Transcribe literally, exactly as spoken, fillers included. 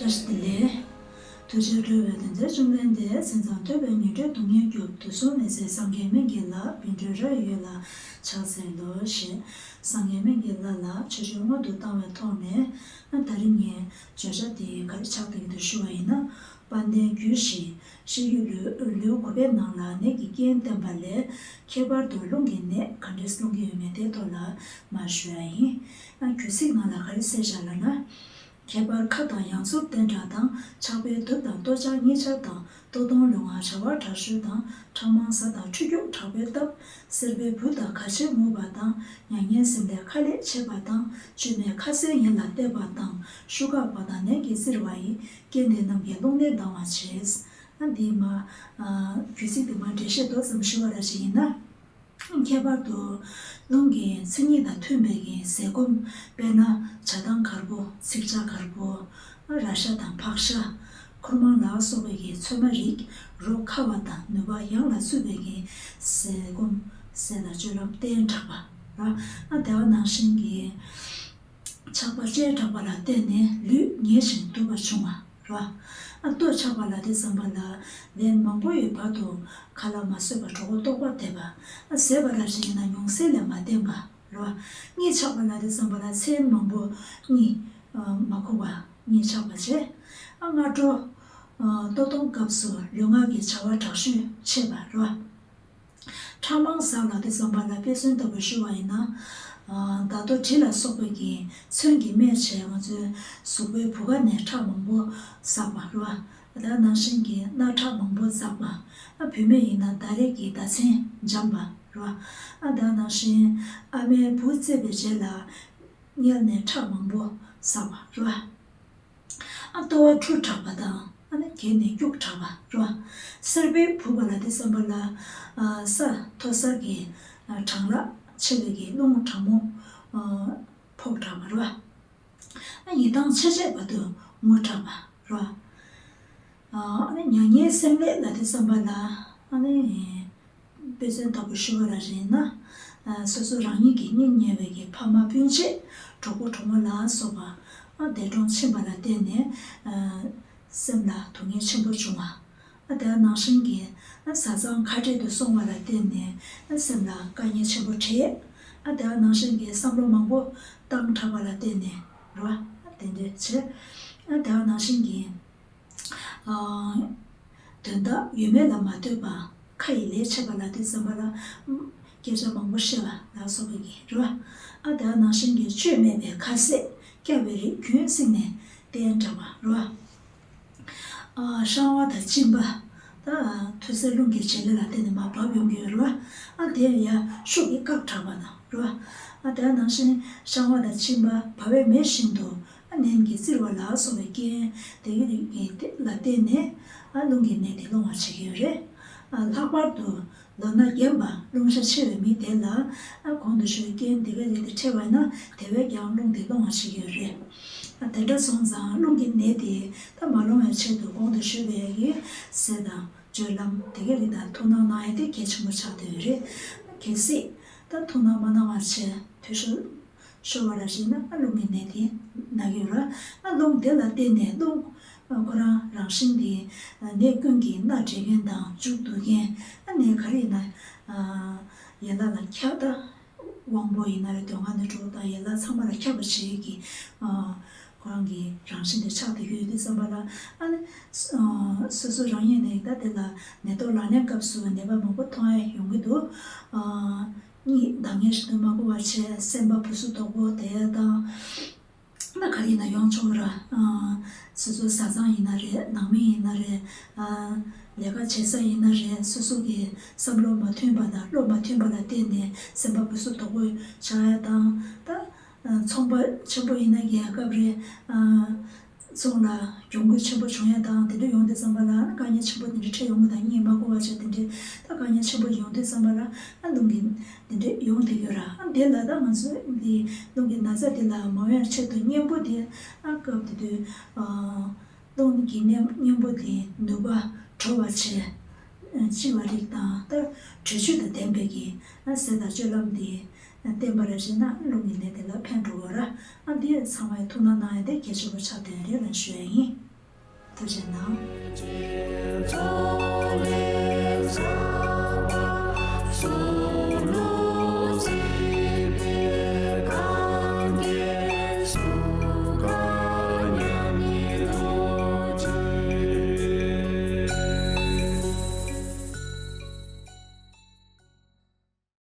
བཀྲ་ཤིས་བདེ་ལེགས། ཐུགས་རྗེ་སྤྲོ་བའི་དོན་མཛད་བཅོམ་ལྡན་འདས། མཚན་ཙམ་ཐོས་པས་ཉེས་སྤྱོད་སྡུག་བསྔལ་སྐྱོབ། དུག་གསུམ་མེ་བསད་སངས་རྒྱས་སྨན་གྱི་བླ། བཻ་ཌཱུརྱ་ཡི་འོད་ལ་ཕྱག་འཚལ་ལོ། ཞེས་སངས་རྒྱས་སྨན་གྱི་བླ་ལ་ཆོས་སྤྱོད་སྔོན་དུ་བཏང་བའི་ཐོག་ནས། ད་རིང་ངས་བརྗོད་བྱ་དེ་ག་རེ་ཆགས་བསྡད་ཀྱི་འདུག་ཞུ་བ་ཡིན་ན། དཔལ་ལྡན་རྒྱུད་བཞི། ཤེས་རྒྱུད་ལེའུ་དགུ་པའི་ནང་ལ་ནད་ཀྱི་རྐྱེན་བསྟན་པ་ལས། ཁྱད་པར་དུ་རླུང་གི་ནད་ག་འདྲས་སློང་གི་ཡོད་མེད་དེའི་ཐོག་ལ་མར་ཞུ་ཡ་ཡིན། ཨ་རྒྱུད་ཚིག་ནང་ལ་ག་རེ་གསལ་བཞག་ལབ་ན། ཁྱད་པར་ཁ་དང་ཡང་རྩུབ་བསྟེན་དྲགས་དང་། ཆགས་པས་དུབ་དང་ལྟོ་འཆག་གཉིད་ཆག་དང་། ལྟོ་ལྡང་ལུས་ངག་བྱ་བ་དྲག་ཤུལ་དང་། ཁྲག་མང་ཟ་དང་ཁྲུས་སྐྱུག་དྲག་པོས་བཏབ། སེར་པོའི་བུ་དང་ག་ཆེར་མུར་བ་དང་། མྱ་ངན་སེམས་ལས་ཁ་ལས་ཆད་པ་དང་། བཅོས་མའི་ཁ་ཟས་ཡིད་ལ་གཏད་པ་དང་། ཤུགས་འགག་པ་དང་ནད་ཀྱིས་གཙིར་བ་ཡི། རྐྱེན་དེ་རྣམས་ཀྱིས་རླུང་ནད་ལྡང་བར་བྱེད། ཨ་འདི་མ། ཨ་རྒྱུད་ཚིག་དེ་མ་འགྲེལ་བཤད་ཏོག་ཙམ་ཞུ་བ་ར་ཞིག་ཡིན་ན། ཁྱད་པར་དུ་རླུང་གི་མཚན་ཉིད་དང་མཐུན་པའི་གི་ཟས་སྐོམ། དཔེར་ན་ཇ་དང་གར་པོ། ཚིག་ཇ་གར་པོ། ར་ཤ་དང་ཕག་ཤ། ཁུར་མང་ལ་སོགས་པའི་གི་ཚོད་མ་རིགས། རོ་ཁ་བ་དང་ནུས་པ་ཡང་ལ་ཚུད་པའི་གི་ཟས་སྐོམ། ཟས་དང་སྤྱོད་ལམ་བསྟེན་དྲགས་པ་ར། ཨ་དེ་བ་ནང་བཞིན་གྱི་ཆགས་པ་བཅས་དྲགས་པ་ལ་བརྟེན་ནས་ལུས་ངལ་ཞིང་དུབ་པ་བྱུང་བ་ར། ཨ་ལྟོ་ཆགས་པ་ལ་དེ་བསམ་པ་ལ་ལན་མང་པོ་ཡི་བར་དུ་ཁ་ལག་མ་ཟོས་པར་གྲོད་ཁོག་ལྟོགས་པར་བསྡད་པ། ཨ་ཟས་པ་ར་ཞིག་ཡིན་ན་ཉུང་ཟད་ལས་མ་བརྟེན་པ་ར། གཉིད་ཆགས་པ་ལ་དེ་བསམ་པ་ལ་མཚན་མང་པོ་གཉིད་མ་ཁུག་པ། གཉིད་ཆགས་པ་བྱས། ཨ་སྔ་དྲོ་ལྟོ་གཏོང་སྐབས་སུ་ལུས་ངག་གི་བྱ་བ་དྲག་ཤུལ་བྱེད་པ་ར། ཁྲག་མང་ཟགས་ལ་དེ་བསམ་པ་ལ་དཔེ་མཚོན་ལྟ་བུ་ཞུ་བ་ཡིན་ན། ཨ་ད་ལྟོ་གྲི་ལ་སོགས་པའི་གི་མཚོན་གྱི་རྨས་བྱས་ང་ཚོའི་གཟུགས་པོའི་བུ་ག་ནས་ཁྲག་མང་པོ་ཟགས་པ་རེད་བ། ད་ནང་བཞིན་གྱི་རྣག་ཁྲག་མང་པོ་འཛག་པ། ཨ་བུད་མེད་ཡིན་ན་ཟླ་རེ་གི་ཟླ་མཚན་འཇམ་པ་རེད་བ། ཨ་ད་ནང་བཞིན་ཨ་མའི་བུ་བཙས་པའི་རྗེས་ལ་མངལ་ནས་ཁྲག་མང་པོ་ཟགས་པ་རེད་བ། ཨ་ལྟོ་བ་འཁྲུ་དྲགས་པ་དང་། ཨ་ནི་གྱེན་ནས་སྐྱུག་དྲགས་པ་རེད་བ། སེར་པོའི་བུ་ག་ལ་དེ་བསམ་པ་ལ། ཨ་ས་མཐོ་ས་གི་ཨ་གྲང་ལྷགས་ཆེ་བའི་གི་རླུང་གྲང་མོ་ཨ་ཕོག་དྲགས་པ་རེད་བ། ཨ་ཡི་དྭགས་ཆེ་ཆེ་བར་དུ་ངུ་དྲགས་པ་རེད་བ། ཨ་ནི་མྱ་ངན་སེམས་ལས་ལ་དེ་བསམ་པ་ལ། ཨ་ནི་དཔེ་མཚོན་ལྟ་བུ་ཞུ་བ་ལ་རེད་ན། ཨ་སོ་སོ་རང་ཉིད་ཀྱི་གཉེན་ཉེ་བའི་གི་ཕ་མ་སྤུན་མཆེད་གྲོགས་པོ་གྲོགས་མོ་ལ་སོགས་པ། ཨ་འདས་གྲོངས་ཕྱིན་པ་ལ་བརྟེན་ནས། ཨ་སེམས་ལ་སྡུག་བསྔལ་ཆེན་པོ་བྱུང་བ། ཨ་དེ་ནང་བཞིན་གྱི་ཨ་བཟའ་ཚང་ཁ་བྲལ་དུ་སོང་བ་ལ་བརྟེན་ནས། ཨ་སེམས་ལ་དཀའ་ངལ་ཆེན་པོ་འཕྲད། ཨ་དེ་ནང་བཞིན་གྱི་བསམ་བློ་མང་པོ་བཏང་དྲགས་པ་ལ་བརྟེན་ནས་རེད་བ། ཨ་དེ་འདྲས་བྱས། ཨ་དེ་ནང་བཞིན་གྱི། ཨ་དོན་དག་ཡོད་མེད་ལ་མ་ལྟོས་པར་ཁ་ཡི་ལས་བྱེད་པ་ལ་དེ་བསམ་པ་ལ། སྐད་ཆ་མང་པོ་བཤད་པ་ལ་སོགས་པའི་གི་རེད་བ། ཨ་དེ་ནང་བཞིན་གྱི་བཅོས་མེད་པའི་ཁ་ཟས་བསྐྱབས་པའི་རིགས་རྒྱུན་བསྲིངས་ནས་བསྟེན་དྲགས་པ་རེད་བ། ཨ་བཤང་བ་དང་གཅིན་པ། ད་ཐུར་སེལ་རླུང་གི་བྱེད་ལས་ལ་བརྟེན་ནས་མར་བབས་ཡོང་གི་ཡོད་རེད་བ། ཨ་དེ་ཡང་ཤུགས་ཀྱིས་བཀག་དྲགས་པ་དང་རེད་བ། ཨ་དེ་ནང་བཞིན་བཤང་བ་དང་གཅིན་པ་བབས་པའི་མེ་བཞིན་དུ། ཨ་ནད་ཀྱིས་གཙིར་བ་ལ་སོགས་པའི་རྐྱེན་དེ་གའི་རིགས་ཀྱི་ལ་བརྟེན་ནས། ཨ་རླུང་གི་ནད་དེ་སློང་བར་བྱེད་ཀྱི་ཡོད་རེད། ཨ་ལྷག་པར་དུ་ལོ་ན་རྒན་པ་རླུང་ཤ་ཆེ་བའི་མི་དེ་ལ། ཨ་གོང་དུ་ཞུས་པའི་རྐྱེན་དེ་གའི་རིགས་དེ་འཕྲད་པ་ཡིན་ན་དེ་བས་ཀྱང་རླུང་དེ་སློང་བར་བྱེད་ཀྱི་ཡོད་རེད། ཨ་དེ་འདྲ་སོང་ཙང་རླུང་གི་ནད་དེ་ད་མ་སློང་བའི་ཆེད་དུ་གོང་དུ་ཞུས་པའི་གི་ཟས་དང་སྤྱོད་ལམ་དེ་གའི་རིགས་དང་ཐུགས་སྣང་གནང་ཡ་དེ་གལ་ཆེན་པོ་ཆགས་བསྡད་ཡོད་རེད། གལ་སྲིད་ད་ཐུགས་སྣང་མ་གནང་བ་བྱས་འཐུས་ཤོར། ཤོར་བ་ར་ཞིག་ན་ཨ་རླུང་གི་ནད་དེ་ན་གི་ཡོད་ར། ཨ་རླུང་དེ་ལ་བརྟེན་ནས་རླུང་ཨ་ཁོ་རང་རང་བཞིན་དེ་ཨ་ནད་ཀུན་གྱི་མནའ་འབྲེག་མཁན་དང་མཇུག་བསྡུ་མཁན། ཨ་ནད་ག་རེ་ཡིན་ན་ཨ་ཡན་ལག་ལ་ཁྱབ། ད་དབང་པོ་ཡིན་ན་རེད། མདོ་སྔགས་ནས་གྲོལ་དང་ཡན་ལག་ཚང་མ་ལ་ཁྱབ་པ་བྱེད་ཀྱི་ཨ་ཁོ་རང་གི་རང་བཞིན་དེ་ཆགས་བསྡད་ཀྱི་ཡོད་དུས་ཙམ་པ་ལ། ཨ་ནི་ཨ་སོ་སོ་རང་ཉིད་ནས་ད་དེ་ལ་ནད་ཐོག་ལག་ལེན་སྐབས་སུ་ནད་པ་མང་པོ་མཐོང་ཡ་ཡོང་གི་འདུག་ཨ། གཉིད་འདང་ངེས་ཤིག་ཏུ་མ་གོ་བ་བྱས་སེམས་པ་སྦུ་སུབ་དོག་པོ་དེ་དང་། ད་ག་རེ་ཡིན་ན་ཡོང་ཆོག་ར། ཨ་སོ་སོའི་བཟའ་ཚང་ཡིན་ན་རེད། ནང་མི་ཡིན་ན་རེད། ཨ་ལས་ཀ་བྱེད་ས་ཡིན་ན་རེད། སོ་སོ་གི་བསམ་བློ་མ་མཐུན་པ་དང་བློ་མ་མཐུན་པ་ལ་བརྟེན་ནས་སེམས་པ་སྦུ་སུབ་དོག་པོ་ཆགས་ཡ་དང་། ད་ཨ་ཚོང་པ་ཆེན་པོ་ཡིན་ན་རྒྱལ་ཁབ་རེད། ཨ། ཚོང་ལ་གྱོང་གུད་ཆེན་པོ་བྱུང་ཡ་དང་དེ་འདྲ་ཡོང་དུས་ཙམ་པ་ལ་དཀའ་ངལ་ཆེན་པོ་དེ་འདྲ་འཕྲད་ཡོང་གི་དང་གཉིད་མ་ཁུག་པ་བྱས་དེ་འདྲའི་ད་དཀའ་ངལ་ཆེན་པོ་ཡོང་དུས་ཙམ་པ་ལ་ཨ་རླུང་གི་དེ་འདྲ་ཡོང་བསྡད་ཡོད་ར། ཨ་དེ་ལ་ད་ང་ཚོས་འདི་རླུང་གི་ན་ཚ་དེ་ལ་མ་ཡོང་ཆེད་དུ་གཉེན་པོ་དེ་ཨ་སྐབས་དེ་དུས་ཨ་རླུང་གི་གཉེན་གཉེན་པོ་དེ་ནུས་པ་དྲོ་བ་བྱས་ལྕི་བ་རིགས་དང་ད་དྲོད་བཅུད་དང་ལྡན་པའི་གི་ཨ་ཟས་དང་སྤྱོད་ལམ་དེ། བསྟན་པ་རབ་བཤད་ན་ལུགས་ངེས་ལེགས་དེ་ལ་ཕན་འགྲོ་བ་ར། ཨ་འདི་ཚང་མས་ཐུགས་སྣང་གནང་ཡ་དེ་གལ་ཆེན་པོ་ཆགས་བསྡད་རེད་ལ་ཞུ་ཡ་ཡིན། ཐུགས་རྗེ་གནང་།